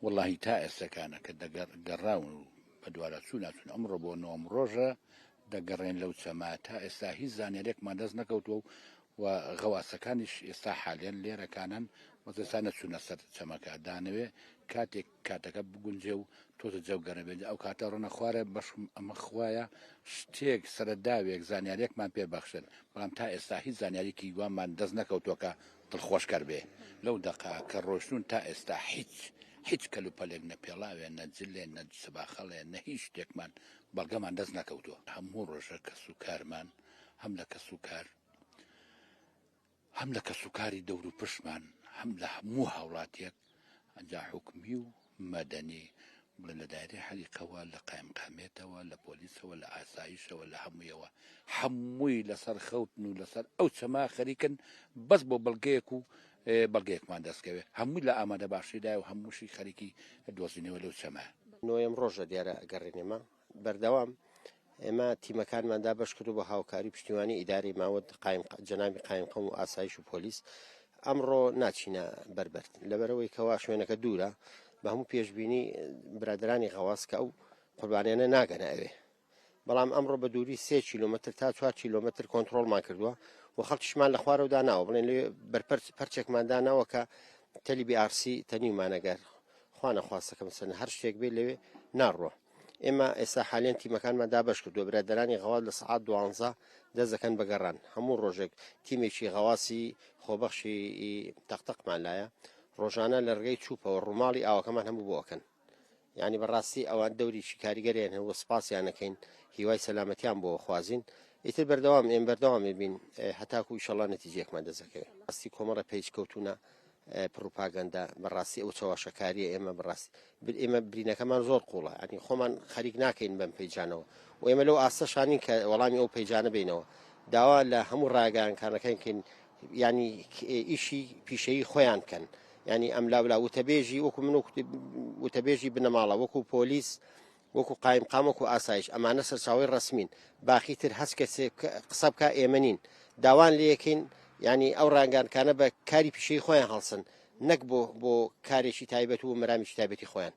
وەڵاهی تا ئێستەکانە کە گەڕاون و بەدواداچوونا چوون ئەمڕۆ بۆ نۆم ڕۆژە دەگەڕێن لەو چەمە تا ئێستا هیچ زانیاریەکمان دەست نەکەوتووە و و غەواسەکانیش ئێستا حالیەن لێرەکانن بەس ئێستا نەچوونە سەر چەمەکە دانەوێ کاتێک کاتەکە بگونجێ و تۆزە جەو گەرم بێت ئەو کاتە ڕۆنە خوارە بەشم ئەمە خوایە شتێک سەرەداوێک زانیاریەکمان پێ بەخشن بەڵام تا ئێستا هیچ زانیاریکی وامان دەست نەکەوتووە کە دڵخۆشکەر بێ لەو دەقە کە ڕۆشتوون تا ئێستا هیچ هیچ کەلوپەلێک نە پێڵاوێ نە جلێ نە سباخەڵێ نە هیچ شتێکمان بەڵگەمان دەست نەکەوتووە. هەموو ڕۆژە کەسوکارمان هەم لە کەسوکار هەم لە کەسوکاری دەوروپشتمان هەم لە هەموو هاوڵاتیەک ئەنجا حکومی و مەدەنی بڵێن لە دایرەی حەریقەوە لە قایمقامیەتەوە لە پۆلیسەوە لە ئاسایشەوە لە هەموویەوە هەمووی لەسەر خەوتن و لەسەر ئەو چەما خەریکن بەس بۆ بەڵگەیەک و بەڵگەیەکمان دەستکەوێ هەمووی لە ئامادە باشیدایە و هەمووشی خەریکی دۆزینەوە لەو چەمە. نۆیەم ڕۆژە دیارە ئەگەڕێین ئێمە بەردەوام ئێمە تیمەکانمان دابەش کردو بە هاوکاری پشتیوانی ئیدارەی ماوەت قایم جەنابی قایمقەم و ئاسایش و پۆلیس ئەمڕۆ ناچینە بەربەرد لەبەرەوەی کەوا شوێنەکە دوورە بە هەموو پێشبینی برادرانی غەواس کە ئەو قوربانیانە ناگەنە ئەوێ بەڵام ئەمڕۆ بە دووری سێ کیلۆمەتر تا چوار کیلۆمەتر کۆنتترۆلمان کردووە و خەڵکیشمان لە خوارەوە داناوە بڵێن لێ بەرپەرچ پەرچێکمان داناوە کە تەلی بیئارسی تەنیمانەگەر خوانە خواستەکەم سن هەر شتێک بێ لەوێ ناڕوە ئێمە ئێستا حالیان تیمەکانمان دابەش کردووە برادەرانی غەواس لە سەعات دوانزە دەست دەکەن بە گەڕان هەموو ڕۆژێک تیمێکی غەواسی خۆبەخشی تەقتەقمان لایە ڕۆژانە لە ڕێگەی چوپەوە ڕووماڵی ئاوەکەمان هەموو بۆ ئەکەن یعنی بەڕاستی ئەوان دەوریی کاریگەریان هەیە و سپاسیان ئەکەین هیوای سەلامەتیان بۆ خوازین ئیتر بەردەوام ئێم بەردەوام بین هەتاکو ئیشەڵا نەتیجەیەکمان دەست دەکەوێت ڕاستی کۆمەڵە پەیج کەوتونە پڕوپاگەندە بەڕاستی ئەو چەواشەکاریە ئێمە بەڕاستی ئێمە برینەکەمان زۆر قوڵە ئەنی خۆمان خەریک ناکەین بەم پەیجانەوە و ئێمە لەو ئاستەشانین کە وەڵامی ئەو پەیجانە بینەوە داوا لە هەموو ڕاگەیانکانەکەین کەین ینی ئیشی پیشەیی خۆیان بکەن ینی ئەم لاولا وتەبێژی وەکو من وتەبێژی بنەماڵە وەکو پۆلیس وەکو قایمقام وەکو ئاسایش ئەمانە سەرچاوەی ڕەسمین باقی تر هەچ کەسێک قسە بکا ئێمە نین داوان لێکەین یعنی ئەو ڕانگانکانە بە کاری پیشەی خۆیان هەڵسن نەک بۆ بۆ کارێکی تایبەت و مەرامیی تایبەتی خۆیان.